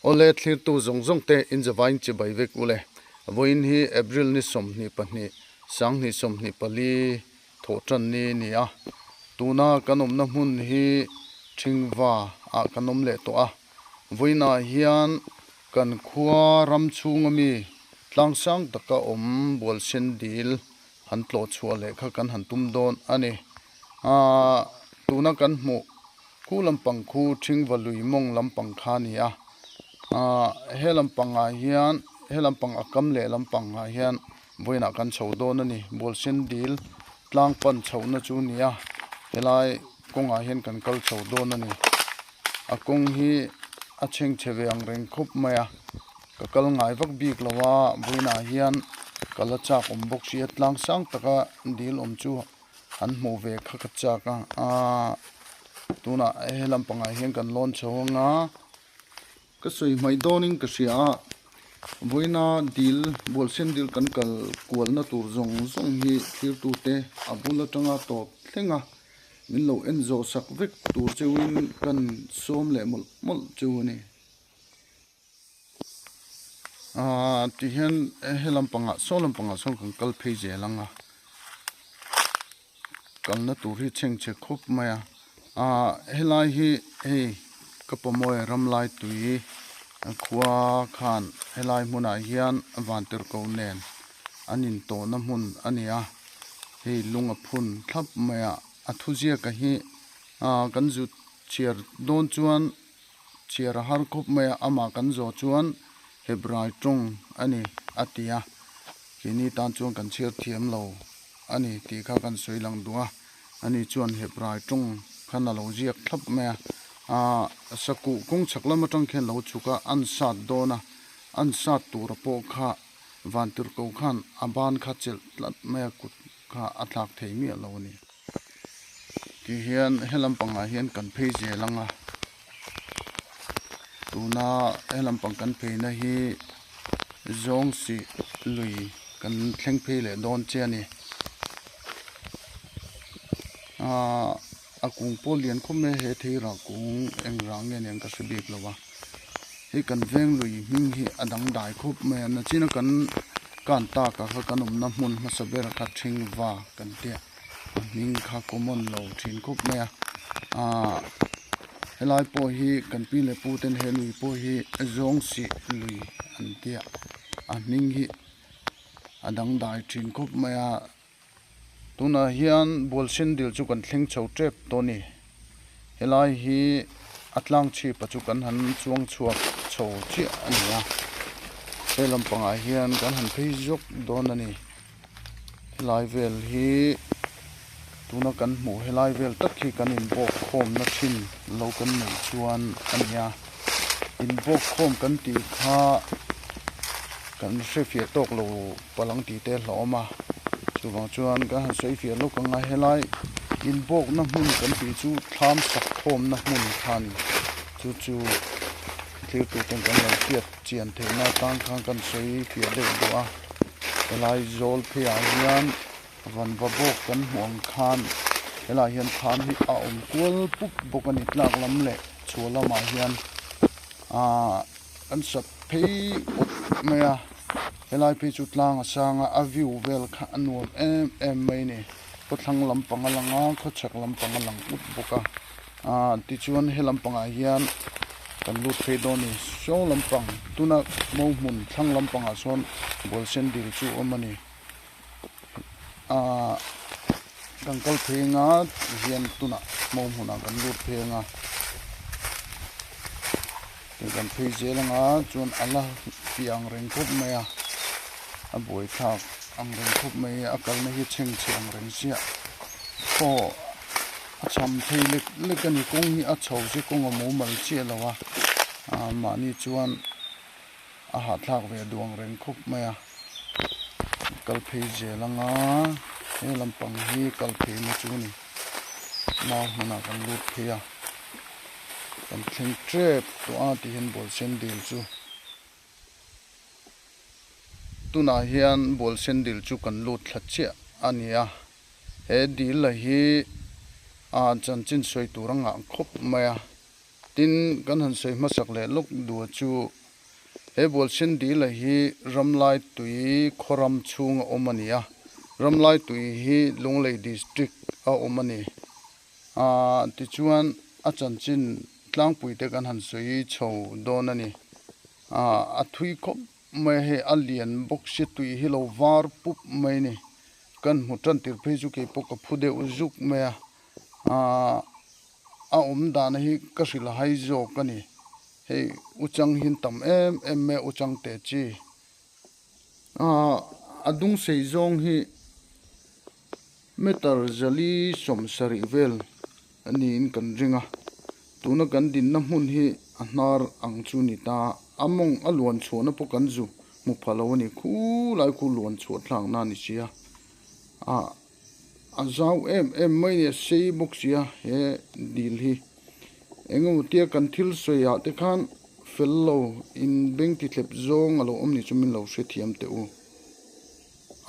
Awle thlirtu zawng zawng te in zavain chibai vek ule. Vawiin hi April ni 22, 2024 thawh tan ni ni a. Tuna kan awmna hmun hi Thingva ah kan awm leh tawh a. Vawiinah hian kan khua ram chhunga mi tlangsang taka awm Bualsen dil han tlawh chhuah leh kha kan han tum dawn a ni. Aaa tuna kan hmuh khu lampang khu Thingva lui mawng lampang kha a ni a. Aaa he lampangah hian he lampang a kam leh lampangah hian vawiinah kan chho dawn a ni. Bualsen dil tlang pan chhohna chu a ni a helai kawngah hian kan kal chho dawn a ni. A kawng hi a chhengchhe ve ang reng khawp mai a ka kal ngai vak bik lo a vawiinah hian ka la chak awm bawk si a tlang sang taka dil awm chu an hmuh ve kha ka chak a aaa tunah he lampangah hian kan lawn chho ang a. Ka sawi hmaih dawnin ka hria a, vawiina dil, Bualsen dil kan kal kualna tur zawng zawng hi thlirtute a bul atanga tawp thleng a, min lo en zawh sak vek tur cheuhin kan sawm leh mawlh mawlh cheu a ni. Aaa tihian he lampangah saw lampangah sawn kan kal phei zel ang a, kalna tur hi chhengchhe khawp mai a aaa helai hi hei ka pawmawi ramlai tui khua khan helai hmunah hian vantirhkoh nen an intawhna hmun a ni a hei lung a phun thlap mai a a thuziaka hi aaa kan zut chhiar dawn chuan chhiar a har khawp mai a amah kan zawh chuan Hebrai tawng a ni a ti a keini tan chuan kan chhiar thiam lo. a ni tih kha kan sawi lang duh a ani chuan Hebrai tawng khan a lo ziak thlap mai a aaa sakuh kawng chhak lam atang khian lo chhuk a an sat dawn a an sat tura pawh kha vantirhkoh khan a ban kha chelh tlat mai a kut kha a thlak thei miah lo a ni ti hian he lampangah hian kan phei zel ang a tuna he lampang kan pheina hi zawng sih lui kan thleng phei leh dawn che a ni aaa a kung pawh lian khawp mai a he thei rah kung eng rah nge nen ka hre bik lo a hei kan veng lui hming hi a dangdai khawp mai a nachina kan kan tak ah kha kan awmna hmun hmasa ber kha Thingva kan tia a hming kha common lo thin khawp mai a aaa helai pawh hi kan pi leh pu ten he lui pawh hi zawng sih lui an tia a hming hi a dangdai thin khawp mai a tunah hian bualsen dil chu kan thleng chho tep tawh a ni helai hi a tlang chhip ah chu kan han chuang chhuak chho chiah a ni a he lampangah hian kan han phei zawk dawn a ni. Helai vel hi tuna kan hmuh helai vel tak hi kan inbawk khawmna thin lo kan neih chuan a ni a inbawk khawm kan tih kha kan hrefiah tawk lo palang tih te a hlauhawm a chuvang chuan kan han sawi fiah lawk ang a helai inbawkna hmun kan tih chu thlam sak khawmna hmun kha a ni chu chu thlir tur ten kan lo hriat chian theihna atang khan kan sawi fiah deuh duh a. Helai zawl pheiah hian vanva bawk kan hmuh ang khan helaiah hian thlam hi a awm kual pup bawk a ni tlak lam leh chhuah lamah hian aaa kan sat phei awt mai a helai phei chu tlang a sang a a view vel kha a nuam em em mai a ni khawthlang lampang a lang a khawchhak lampang a lang ut bawk a aaa tichuan he lampangah hian kan lut phei dawn a ni saw lampang tuna mo hmun thlang lampangah sawn bual sen dil chu a awm a ni aaa kan kal phei anga tihian tunah mo hmunah kan lut phei anga kan phei zel anga chuan a la piah ang reng khawp mai a a buaithlak ang reng khawp mai a kalna hi chhengchhe ang reng chiah aw. A cham thei lek lek a ni kawng hi a chho chu kawng a mumal chiah lo a ah mahni chuan a hahthlak ve duh ang reng khawp mai a kal phei zel ang a he lampang hi kal phei na chu a ni mau hmunah kan lut phei a kan thleng tep tawh a ti hian ball sen dil chu tunah hian ball sen dil chu kan lut thla chiah a ni a. He dil la hi ah chanchin sawi tur a ngah khawp mai a. Tin, kan han sawi hmasak leh lawk duh chu he Bualsen dil a hi Ramlai tui khawram chhunga awm a ni a, Ramlai tui hi Lunglei District a awm a ni. Aaa tichuan a chanchin tlangpui te kan han sawi chho dawn a ni. Aaa a thui khawp mai a hei a lian bawk sia tui hi lo var pup mai a ni. Kan hmu tan tir phei chu keipawh ka phu deuh zuk mai a. Aaa a awm dana hi ka hrilh a hai zawk a ni. Hei uchang hi an tam em em mai a uchang teh chi. Aaa a dung sei zawng hi meter zali sawmsarih vel a niin kan ring a. Tuna kan dinna hmun hi a hnar ang chu ni ta a mawng a luan chhuahna pawh kan zu hmu pha lo a ni. Khulai khu luan chhuah thlakna a ni si a. Aaa. A zau em em mai ni a sei bawk si a he dil hi eng emaw tia kan thil sawi ah te khan fel lo in beng ti thlep zawng a lo awm ni chu min lo hrethiam teh u.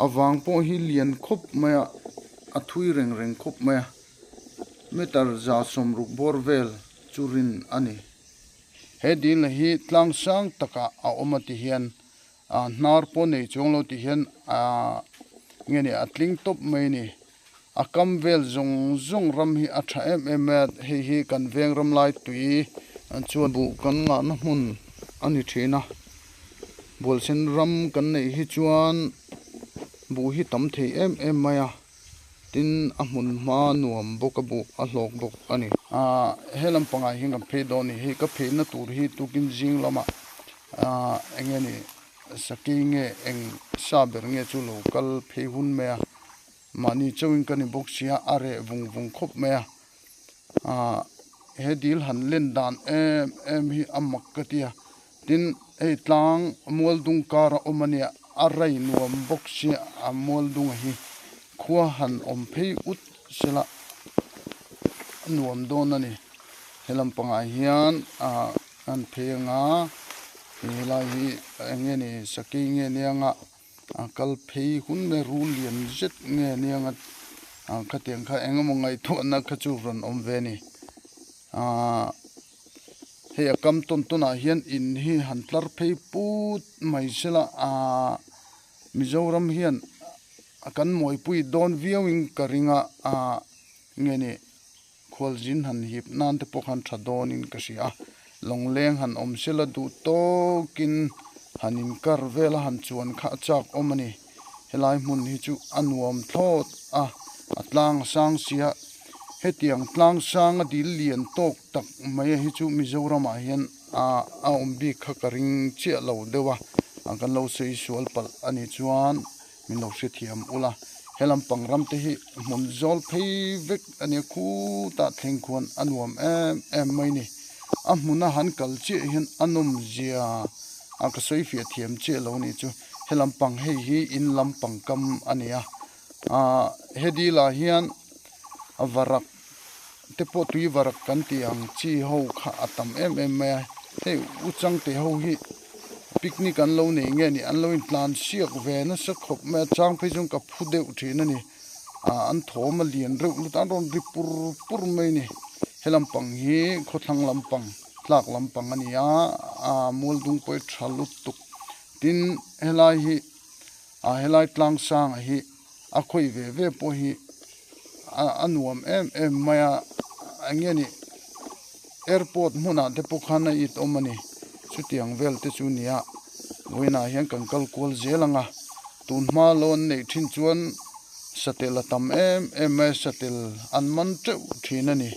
A vang pawh hi lian khawp mai a a thui reng reng khawp mai a meter za sawmruk bawr vel chu rin a ni. He dil hi tlang sang takah a awm a ti hian Ah hnar pawh nei chuang lo tih hian ah nge ni a tling tawp mai a ni. A kam vel zawng zawng ram hi a tha em em mai a, hei hi kan veng ram lai tui chuan buh kan ngahna hmun a ni thin a. Bualsen ram kan neih hi chuan buh hi tam thei em em mai a, tin a hmun hma nuam bawk a buh a hlawk bawk a ni. Ah he lampangah hian kan phei dawn a ni. Hei ka pheina tur hi tukin zing lamah. Ahh eng nge ni saki nge eng sa ber nge chu lo kal phei hun mai a mahni chauhin ka ni bawk sia a reh vung vung khawp mai a ahh he dil han len dan em em hi a mak ka ti a tin hei tlang mual dung kar a awm a nia a rai nuam bawk sia a mual dunga hi khua han awm phei ut sela a nuam dawn a ni he lampangah hian ahh. An phei anga helai hi eng nge ni sakei nge nia nga a kal phei hun mai rul lian zet nge nia nga ah khatiang kha eng emaw ngaihtuahna kha chu rawn awm ve a ni ahh hei a kam tawn tawn ah hian in hi han tlar phei put mai sela ahh Mizoram hian kan mawipui dawn viau in ka ring a ahh nge ni. Khualzin han hip nan te pawh khan tha dawnin ka hria a, lawngleng han awm sela duh tawkin han inkar vela han chuan kha a chak awm a ni. Helai hmun hi chu a nuam thlawt a, a tlang a sang sia, hetiang tlang sanga dil lian tawk tak mai hi chu Mizoramah hian a awm bik kha ka ring chiah lo deuh a, kan lo sawi sual palh a nih chuan. Min lo hrethiam ula, he lampang ram te hi hmun zawl phei vek a nia khutah thleng khuan a nuam em em mai ni. A hmuna han kal chiah hian a nawm zia a ka sawi fiah thiam chiah lo ni chu. He lampang hei hi in lampang kam a ni a, ah he dil ah hian varak te pawh tui varak kan tih ang chi ho kha a tam em em mai a, hei u changte ho hi. Picnic an lo nei nge ni an lo intlan siak ve nasa khawp mai a chang phei chuan ka phu deuh thin a ni ah an thawm a lian reuh lut a an rawn ri pur pur mai a ni he lampang hi khawthlang lampang tlak lampang a ni a ah mual dung pawh hi tha lutuk tin helai hi ah helai tlang sangah hi a khawih ve ve pawh hi a nuam em em mai a eng nge ni airport hmunah te pawh khan a it awm a ni chutiang vel te chu nia vawiinah hian kan kal kual zel ang a tun hma lo an neih thin chuan satel a tam em em mai a satel an man teuh thin a ni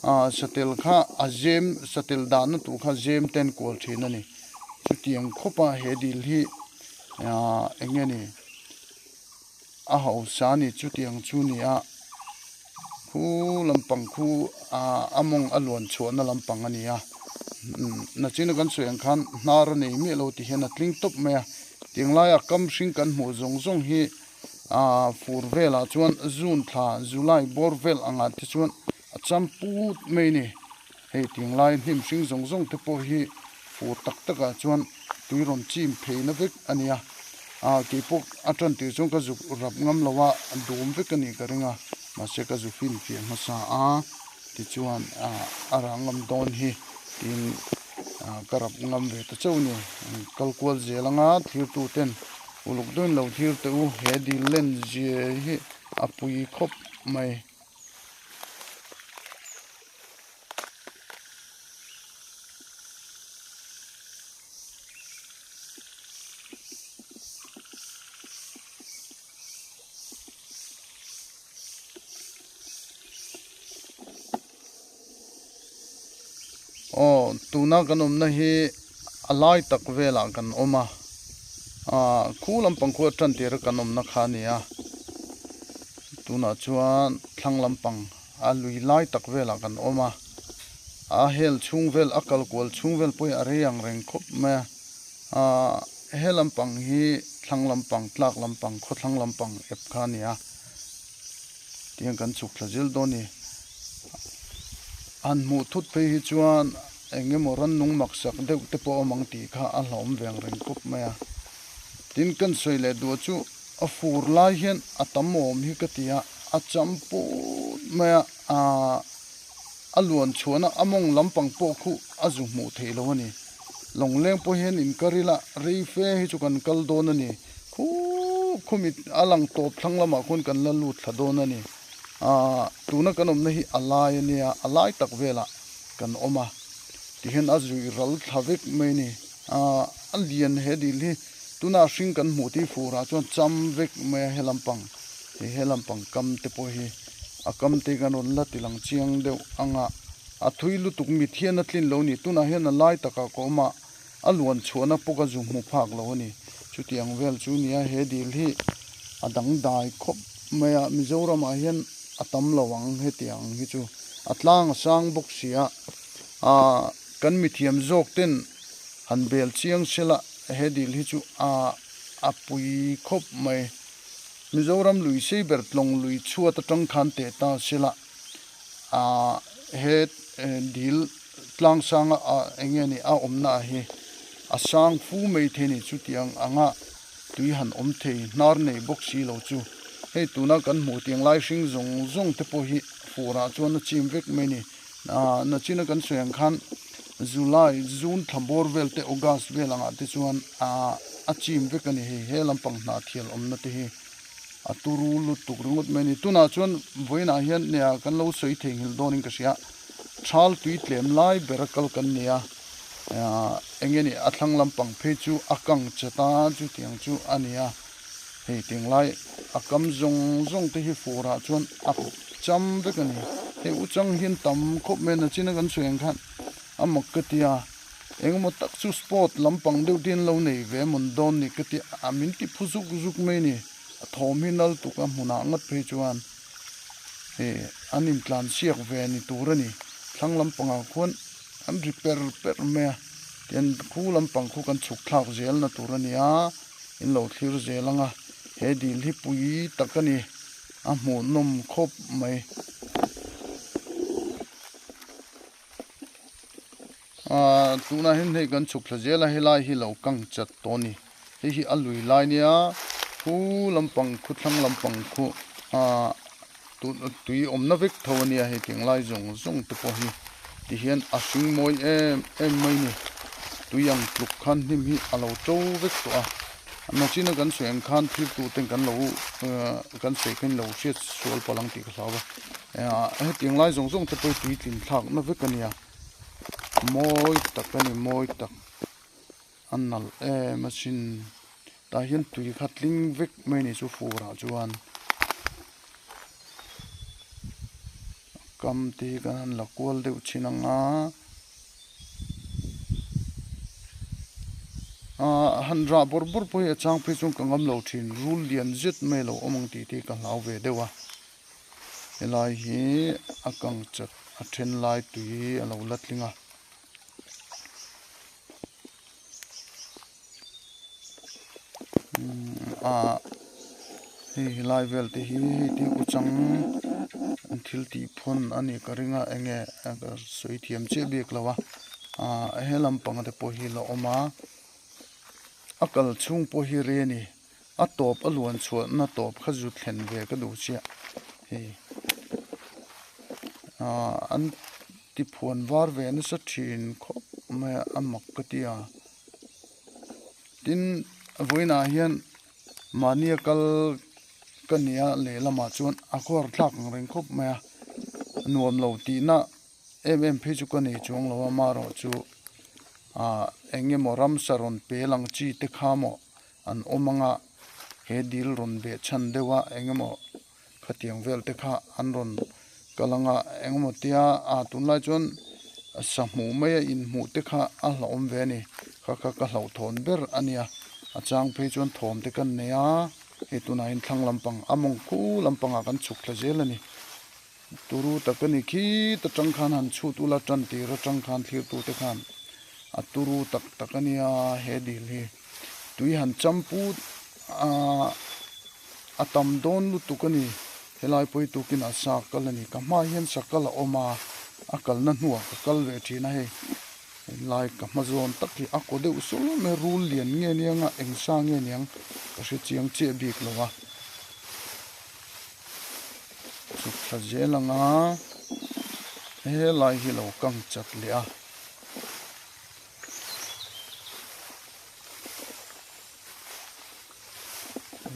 ah satel kha a zem satel dahna tur kha zem te an kual thin a ni chutiang khawpa he dil hi ah eng nge ni. A hausa a ni chutiang chu ni a khu lampang khu ah a mawng a luan chhuahna lampang a ni a nachina kan sawi ang khan hnar a nei miah lo tih hian a tling tawp mai a tiang laia kam hring kan hmuh zawng zawng hi ah fur velah chuan june thla july bawr vel angah te chuan a cham put mai a ni hei tiang lai hnim hring zawng zawng te pawh hi fur tak takah chuan tui rawn chim pheina vek a ni a ah keipawh a tan tir chuan ka zuk rap ngam lo a dum vek a nih ka ring a mahse ka zu fin fiah hmasa a tichuan ah a rah ngam dawn hi. Tin ka rap ngam ve ta chauh a ni. Kal kual zel anga thirtu ten uluk deuhin lo thir teh u. He dil len zia hi a pui khawp mai. Aw tuna kan awmna hi a lai tak velah kan awm a ah khu lampang khu a tan tir a kan awmna kha a ni a tunah chuan thlang lampang a lui lai tak velah kan awm a a hel chhung vel a kal kual chhung vel pawh hi a rei ang reng khawp mai a ah he lampang hi thlang lampang tlak lampang khawthlang lampang ep kha a ni a. Tiang kan chhuk thla zel dawn a ni. Han hmuh thut phei hi chuan eng emaw rannung maksak deuh te pawh a awm ang tih kha a hlauhawm veng reng khawp mai a. Tin kan sawi leh duh chu a fur lai hian a tam awm hi ka ti a, a cham put mai a, aaa a luan chhuahna a mawng lampang pawh khu a zu hmuh theih loh a ni. Lawngleng pawh hian inkar ila rei fe hi chu kan kal dawn a ni. Khup khumit a lang tawp thlang lamah khuan kan la lut thla dawn a ni. Aaa tuna kan awmna hi a lai a nia, a lai tak velah kan awm a. Tihian a zuih ral thla vek mai a ni. Aaa a lian he dil hi tuna a hring kan hmuh tih furah chuan cham vek mai a he lampang he he lampang kam te pawh hi a kam te hi kan rawn la ti lang chiang deuh ang a. A thui lutuk mit hian a tlin lo a ni. Tunah hian a lai takah ka awm a. A luan chhuahna pawh ka zu hmu phak lo a ni. Chutiang vel chu nia he dil hi a dangdai khawp mai a, Mizoramah hian a tam lo ang hetiang hi chu. A tlang a sang bawk si a, aaa kan mithiam zawk ten han bel chiang sela he dil hi chu a a pui khawp mai. Mizoram lui sei ber tlawng lui chhuat atang khan teh ta sela aaa he dil tlang sanga ah eng nge ni a awmna ah hi a sang fu mai thei a ni chutiang anga tui han awm thei hnar nei bawk si lo chu hei tuna kan hmuh tiang lai hring zawng zawng te pawh hi furah chuan a chim vek mai a ni ah nachina kan sawi ang khan July June thla bawr vel te August vel angah te chuan ah a chim vek a ni hei he lampang hnah thial awmna te hi. A turu lutuk ringawt mai a ni. Tunah chuan vawiinah hian nia kan lo sawi theihnghilh dawnin ka hria. Thal tui tlem lai bera kal kan ni a, eng nge ni a thlang lampang phei chu a kang chat a, chutiang chu a ni a. Hei tiang lai a kam zawng zawng te hi furah chuan a cham vek a ni. Hei u chang hian tam khawp mai a, nachina kan sawi ang khan a mak ka ti a. Engemaw tak chu sport lampang deuh te an lo nei ve amawn dawn ni ka ti a, min ti phu zuk zuk mai a ni. A thawm hi nal tuk a hmunah ngat phei chuan hei an intlan siak ve ni tur a ni. Thlang lampangah khuan an ri per per mai a, tian khu lampang khu kan chhuk thlak zel na tur a ni a, in lo thlir zel ang a, he dil hi pui tak a ni, a hmuhnawm khawp mai. Ahh tunah hian hei kan chhuk thla zel a helai hi lo kang chat tawh a ni hei hi a lui lai nia khu lampang khu thlang lampang khu ahh tui awmna vek tho a nia hei tiang lai zawng zawng te pawh hi ti hian a hring mawi em em mai a ni tui ang tluk khan hnim hi a lo to vek tawh a nachina kan sawi ang khan thil tu ten kan lo ahh kan sawi khan lo hriat sual palh ang tih ka hlau a. Hetiang lai zawng zawng te pawh hi tuitlin thlak na vek a nia mawi tak a ni mawi tak a nalh em asin tah hian tui kha tling vek mai a ni chu fur ah chuan kam te hi kan han la kual deuh thin ang a ah han rah bawrh bawrh pawh hi a chang phei chuan ka ngam lo thin rul lian zet mai a lo awm ang tih te hi ka hlau ve deuh a. Helai hi a kang chat a then lai tui a lo la tling a. Umm ah hei helai vel te hi hei te u chang an thil tih phawn a nih ka ring a eng nge ka sawi thiam chiah bik lo a ah he lampang te pawh hi la awm a a kal chhung pawh hi rei a ni. A tawp a luan chhuahna tawp kha zu thlen ve ka duh chiah hei aaa an. Ti phuan var ve nasa thin khawp mai a, a mak ka ti a. Tin, vawiinah hian mahnia kal ka nia lehlamah chuan a khawhar thlak ang reng khawp mai a, nuam lo tihna em em phei chu ka nei chuang lo a, amaherawhchu ah eng emaw ramsa rawn pel ang chi te kha maw an awm ang a, he dil rawn beh chhan deuh a eng emaw Khatiang vel te kha an rawn kal ang a, engemaw tia ah tunlai chuan sa hmuh mai a inhmuh te kha a hlauhawm ve a ni. Kha kha ka hlauhthawn ber a nia, a chang phei chuan thawm te kan nei a, hei tunah hian thlang lampang a mawng khu lampangah kan chhuk thla zel a ni. Turu tak a ni khit atang khan han chhut ula tan tir atang khan thlirtu te khan a turu tak tak a nia he dil hi. Tui han champut ah. A tam dawn lutuk a ni. Helai pawi tukin a sa kal a ni. Ka hmaah hian sa kal a awm a, a kalna hnuah ka kal ve thin a hei. Helai ka hma zawn tak hi a kaw deuh sul mai rul lian nge niang a, eng sa nge niang ka hre chiang chiah bik lo a. Chhuk thla zel ang a, helai hi lo kang chat leh a.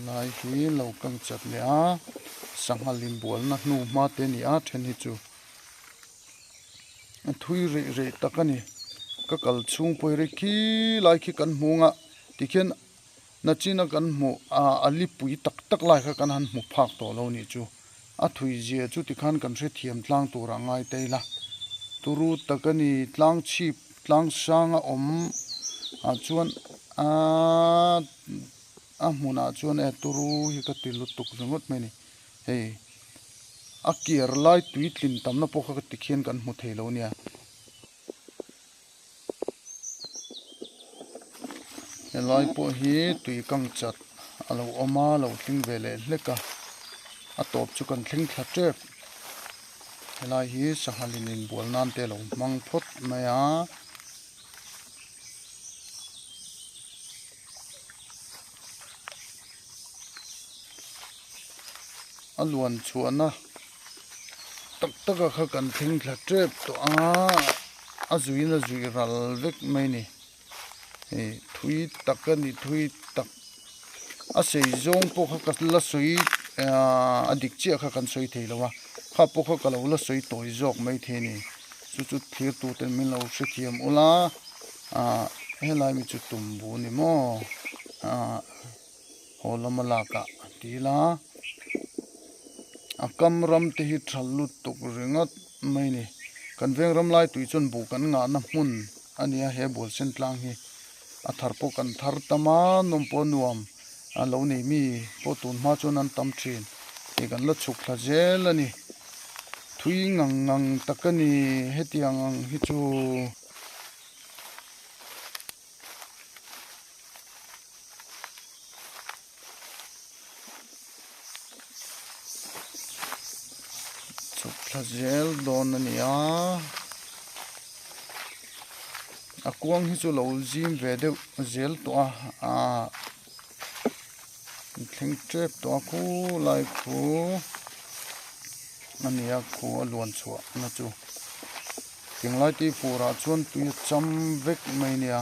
Lai hi lo kang chat leh a sangha limbualna hnu hma te a ni a then hi chu a thui reh reh tak a ni ka kal chhung pawh hi rei khi lai khi kan hmu ang a tikhian nachina kan hmuh ah a lipui tak tak lai kha kan han hmu phak tawh lo nih chu a thui zia chu tikhan kan hrethiam tlang tur ah ngai ta ila turu tak a ni tlang chhip tlang sang a awm ah chuan aaaa a hmunah chuan e turu hi ka ti lutuk ringawt mai a ni hei a kiar lai tui tlin tamna pawh kha tikhian kan hmu thei lo a nia. Helai pawh hi tui kang chat a lo awm a lo tling ve leh hlek a a tawp chu kan thleng thla tep helai hi sangha in inbual nan te a lo hmang phawt mai a. A luan chhuahna tak tak a kha kan thleng thla tep tawh a a zuiin a zuih ral vek mai a ni hei thui tak a ni thui tak a sei zawng pawh kha ka la sawi ahh a dik chiah kha kan sawi thei lo a kha pawh kha ka lo la sawi tawi zawk mai thei a ni chu chu thlir tur ten min lo hrethiam ula ahh helai mi chu tumbu a ni maw ahh. Haw lama lakah a dil a, a kam ram te hi tha lutuk ringawt mai a ni. Kan veng ram lai tui chuan buh kan ngahna hmun a ni a, he bual sen tlang hi a thar pawh kan thar tam a, nawm pawh a nuam a lo nei mi pawh tun hma chuan an tam thin tih kan la chhuk thla zel a ni. Thui ngang ngang tak a ni hetiang ang hi chu. Chhuk thla zel dawn a ni a a kuang hi chu lo zim ve deuh zel tawh a ahh thleng tep tawh a khulai khu a ni a khu a luan chhuah na chu. Tinglai tih furah chuan tui a cham vek mai a nia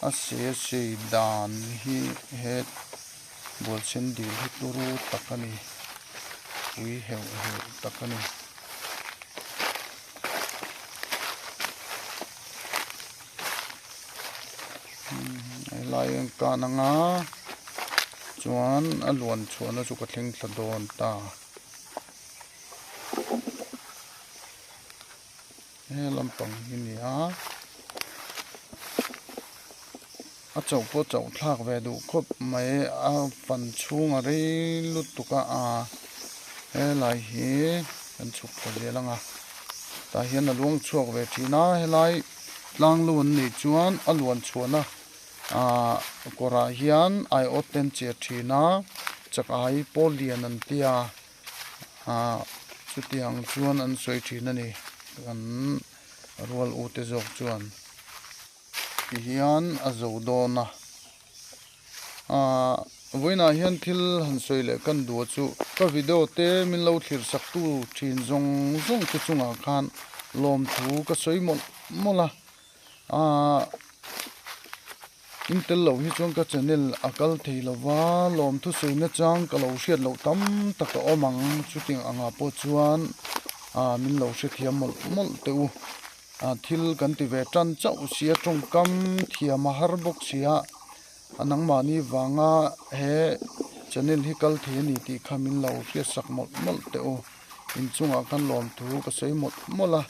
a se sei dan hi he bualsen dil hi turu tak a ni pui heuh heuh tak a ni. Helai an kan anga chuan a luan chhuahna chu ka thleng thla dawn ta. He lampang hi ni a a chauh pawh chauh thlak ve duh khawp mai a fan chhung a rei lutuk a aa helai hi kan chhuk thla zel ang a tah hian a luang chhuak ve thin a helai tlang lo an neih chuan a luan chhuahna aaa kawrah hian aiawt te an che thin a chakai pawl lian an tia. Ahh chutiang chuan an sawi thin a ni kan rual u te zawk chuan ti hian a zo dawn a ahh vawiinah hian thil han sawi leh kan duh chu ka video te min lo thlir sak tu thin zawng zawng te chungah khan. Lawmthu ka sawi mawlh mawlh a, aaa in tel loh hi chuan ka channel a kal thei lo va, lawmthu sawi nachang ka lo hriat loh tam tak a awm ang, chutiang angah pawh chuan aaa min lo hrethiam mawlh mawlh teh u, aa thil kan ti ve tan chauh sia tawngkam thiam a har bawk sia, a nangmahni vanga he channel hi kal thei a ni tih kha min lo hriatsak mawlh mawlh teh u. Inchungah khan lawmthu ka sawi mawlh mawlh a.